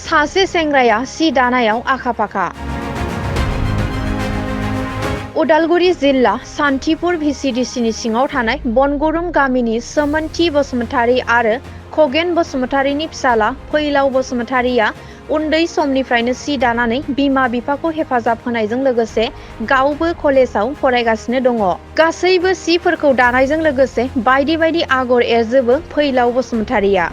सासे सेंग्राया सि दानायाव आखा-फाखा। उदालगुरि जिल्ला सान्थिपुर भिसिडिसिनि सिङाव थानाय बनगुरुं गामिनि सोमोन्थि बसुमतारी आरो खगेन बसुमतारीनि फिसाला फैलाव बसुमतारीया उन्दै समनिफ्रायनो सि दानानै बिमा-बिफाखौ हेफाजाब होनायजों लोगोसे गावबो कलेजाव फरायगासिनो दङ। गासैबो सिफोरखौ दानायजों लोगोसे बायदि बायदि आगर एरजोबो फैलाव बसुमतारीया।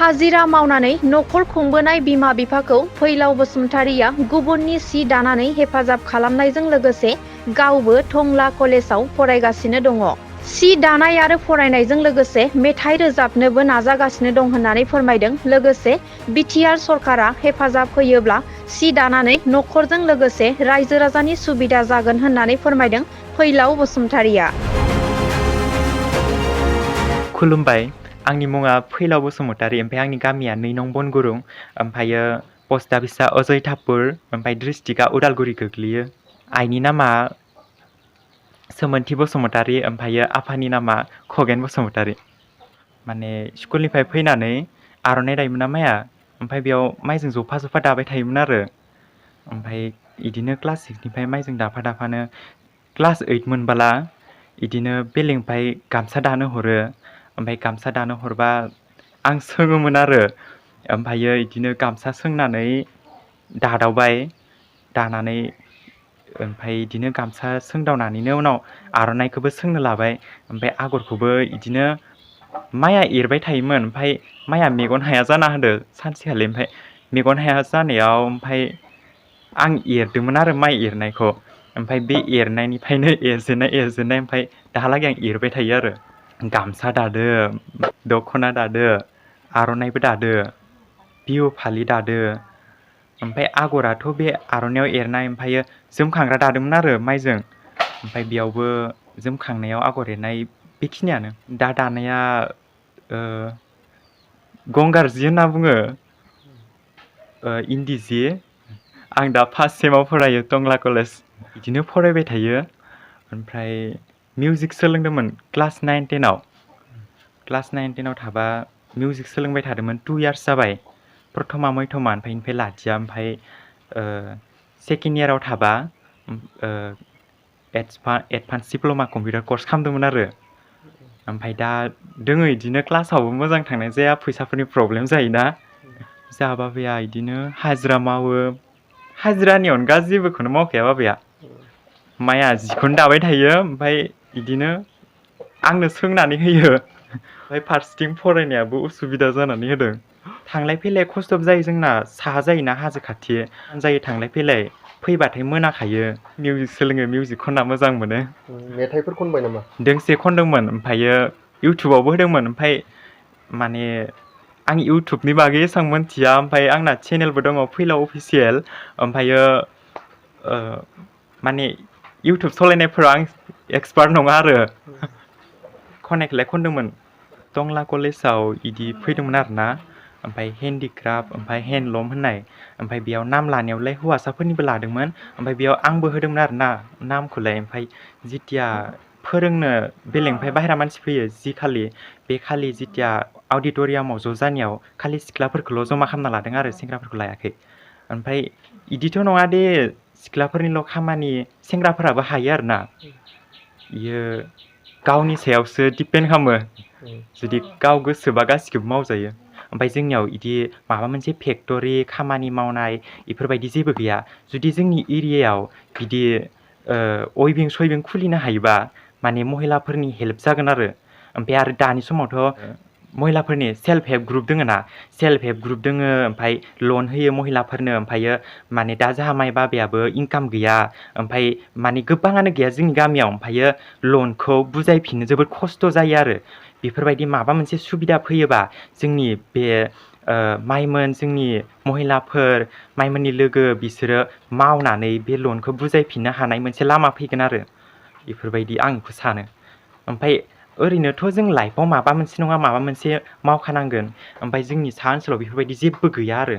हाजिरा मावनानै नखर खुंबोनाय बिमा-बिफाखौ फैलाव बसुमतारीया गुबुननि सि दानानै हेफाजाब खालामनायजों लोगोसे गावबो टंला कलेजाव फरायगासिनो दङ। सि दानाय आरो फरायनायजों लोगोसे मेथाइ रोजाबनोबो नाजागासिनो दं होननानै फोरमायदों। लोगोसे बिटिआर सरकारा हेफाजाब होयोब्ला सि दानानै नखरजों लोगोसे रायजो राजानि सुबिदा जागोन होननानै फोरमायदों फैलाव बसुमतारीया। खुलुमबाय, आंनि मुङा फैलाव बसुमतारी, ओमफ्राय आंनि गामिया 2 नं बनगुरुं, ओमफ्रायो पस्ट अफिसआ अजयथापुर, ओमफ्राय डिस्ट्रिक्टआ उदालगुरि गोग्लैयो। आइनि नामा सोमोन्थि बसुमतारी, ओमफ्रायो आफानि नामा खगेन बसुमतारी। माने स्कुलनिफ्राय फैनानै आर'नाइ दायोमोन ना माया, ओमफ्राय बेयाव माइजों जफा दाबाय थायोमोन आरो। ओमफ्राय इदिनो क्लास 6निफ्राय माइजों दाफानो क्लास 8 मोनबाला इदिनो बेलेगनिफ्राय गामसा दानो हरो। ओमफ्राय गामसा दानो हरबा आं सोङोमोन आरो। ओमफ्रायो इदिनो गामसा सोंनानै दादावबाय, दानानै ओमफ्राय इदिनो गामसा सोंदावनानैनो उनाव आर'नाइखौबो सोंनो लाबाय। ओमफ्राय आगरखौबो इदिनो माइया एरबाय थायोमोन, ओमफ्राय माइया मेगन हाया जाना होदो सानसेखालि। ओमफ्राय मेगन हाया जानायाव ओमफ्राय आं एरदोंमोन आरो माइ एरनायखौ। ओमफ्राय बे एरनायनिफ्रायनो एरजेननाय ओमफ्राय दाहालागै आं एरबाय थायो आरो। गामसा दादो, दख'ना दादो, आर'नाइबो दादो, बिहु फालि दादो। ओमफ्राय आगराथ' बे आर'नाइयाव एरनाय ओमफ्रायो जोमखांग्रा दादोंमोन आरो माइजों। ओमफ्राय बेयावबो जोमखांनायाव आगर एरनाय बेखिनियानो। दा दानाया गंगार जि होनना बुङो, इन्दि जि। आं दा फार्स्ट सेमाव फरायो टंला कलेज। बिदिनो फरायबाय थायो। ओमफ्राय मिउजिक सोलोंदोंमोन क्लास 9-10आव। क्लास 9-10आव थाबा मिउजिक सोलोंबाय थादोंमोन, 2 इयार्स जाबाय। प्रथमा मैथमा ओमफ्राय लादिया। ओमफ्राय सेकेन्ड इयाराव थाबा एडभान्स डिप्ल'मा कम्पिउटार कर्स खालामदोंमोन आरो। ओमफ्राय दा दोङो इदिनो क्लासावबो मोजां थांनाय जाया, फैसाफोरनि प्रब्लेम जायोना। जोंहा बाबाया इदिनो हाजिरा मावो। हाजिरानि अनगा जेबोखौनो मावखाया बाबाया। माइया जिखौनो दाबाय थायो, ओमफ्राय इदिनो आंनो सोंनानै होयो। ओमफ्राय फारसेथिं फरायनायाबो उसुबिदा जानानै होदों। थांलाय फैलाय खस्थ' जायो, जोंना साहा जायोना, हाजो खाथि जायो थांलाय फैलाय। फैबाथाय मोनाखायो। मिउजिक सोलोङो, मिउजिक खनना मोजां मोनो। मेथाइफोर खनबाय नामा? दोंसे खनदोंमोन, ओमफ्रायो इउटुबावबो होदोंमोन। ओमफ्राय माने आं इउटुबनि बागै एसेबां मोनथिया। ओमफ्राय आंना चेनेलबो दङ, फैलाव अफिसियेल। ओमफ्रायो माने इउटुब सालायनायफोराव आं एक्सपार्ट नङा आरो। खननायखौलाय खनदोंमोन। टंला कलेजाव इदि फैदोंमोन आरोना। ओमफ्राय हेन्डिक्राफ्ट, ओमफ्राय हेन्डलुम होननाय। ओमफ्राय बेयाव नाम लानायावलाय हौवासाफोरनिबो लादोंमोन। ओमफ्राय बेयाव आंबो होदोंमोन आरोना नामखौलाय। ओमफ्राय जिथिया फोरोंनो बेलेगनिफ्राय बाहेरा मानसि फैयो जि खालि, बे खालि जिथिया अडिट'रियामाव ज' जानायाव खालि सिख्लाफोरखौल' जमा खालामना लादों आरो, सेंग्राफोरखौ लायाखै। ओमफ्राय इदिथ' नङा दे सिख्लाफोरनिल' खामानि, सेंग्राफोराबो हायो आरोना। बियो गावनि सायावसो दिपेन्ड खालामो। जुदि गाव गोसोबा गासिखौबो मावजायो। ओमफ्राय जोंनियाव इदि माबा मोनसे फेक्टरि खामानि मावनाय इफोरबायदि जेबो गैया। जुदि जोंनि एरियायाव बिदि अइभिं सइभिं खुलिनो हायोबा माने महिलाफोरनि हेल्प जागोन आरो। ओमफ्राय आरो दानि समावथ' महिलाफोरनि सेल्फ हेल्प ग्रुप दोङो ना, सेल्फ हेल्प ग्रुप दोङो। ओमफ्राय लन होयो महिलाफोरनो। ओमफ्रायो माने दा जाहा माइ बाबायाबो इनकाम गैया। ओमफ्राय माने गोबाङानो गैया जोंनि गामियाव। ओमफ्रायो लनखौ बुजायफिननो जोबोद खस्थ' जायो आरो। बेफोरबायदि माबा मोनसे सुबिदा फैयोबा जोंनि बे माइमोन, जोंनि महिलाफोर, माइमोननि लोगो, बिसोरो मावनानै बे लनखौ बुजायफिननो हानाय मोनसे लामा फैगोन आरो। बेफोरबायदि आं बेखौ सानो। ओमफ्राय ओरैनोथ' जों लाइफआव माबा मोनसे नङा माबा मोनसे मावखानांगोन। ओमफ्राय जोंनि सा ओनसोलाव बेफोरबायदि जेबो गैया आरो।